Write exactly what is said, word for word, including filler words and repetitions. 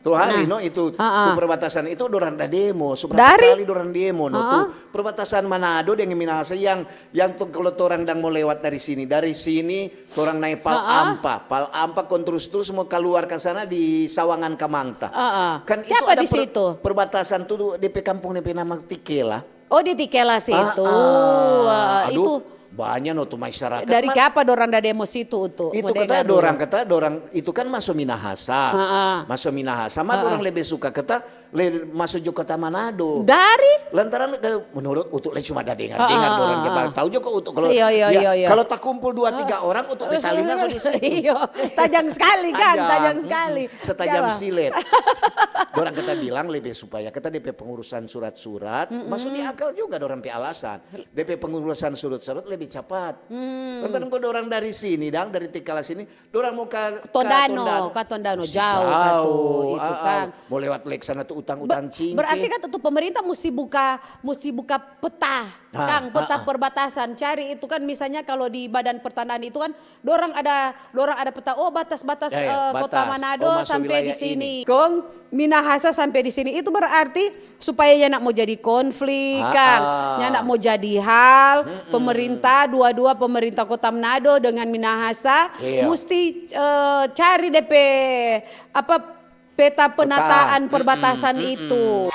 Tu hari, no, itu, tu perbatasan itu dorang da demo, seberapa kali dorang demo, no, tu perbatasan Manado deng Minahasa yang, yang tu kalau torang dang mo lewat dari sini, dari sini torang nae Pal Ampa, Pal Ampa kong trus-trus mo kaluar ka sana di Sawangan Kamangta. Kan itu ada per-, perbatasan tu, depe kampung depe nama Tikela. Oh, di Tikela situ. Ah, ah. Aduh, itu banya no tu masyarakat. Dari kiapa dorang da demo situ tu? Itu kata dorang, kata dorang, itu kan maso Minahasa. Maso Minahasa, ma dorang lebe suka kata le maso jo kota Manado. Dari? Lantaran, eh, menurut Utu le cuma da dengar-dengar dorang, dia baru tahu jo kok Utu kalau, iya, iya, ya, iya, iya, kalau takumpul dua tiga orang, Utu pe talinga so di situ. Iyo, tajang sekali, Kang, tajang sekali. Setajam silet. Dorang kata bilang lebe supaya kata depe pengurusan surat-surat, masuk di akal juga dorang pe alasan. Depe pengurusan surat-surat lebe capat. Lantaran kong dorang dari sini, dang, dari Tikala sini, dorang mo ka Tondano, ka Tondano, jauh ka tu, itu kan. Mo lewat lek sana tu utang-utang cingke. Berarti kan tu pemerintah musti buka, musti buka peta, Kang, peta perbatasan. Cari itu kan, misalnya kalau di Badan Pertanahan itu kan, dorang ada, dorang ada peta, oh, batas-batas, eh, kota Manado sampai di sini. Kong Minahasa sampai di sini. Itu berarti supaya nyanda mo jadi konflik, Kang. Nyanda mo jadi hal, pemerintah, dua-dua pemerintah Kota Manado dengan Minahasa musti, eh, cari depe, apa, peta penataan perbatasan itu.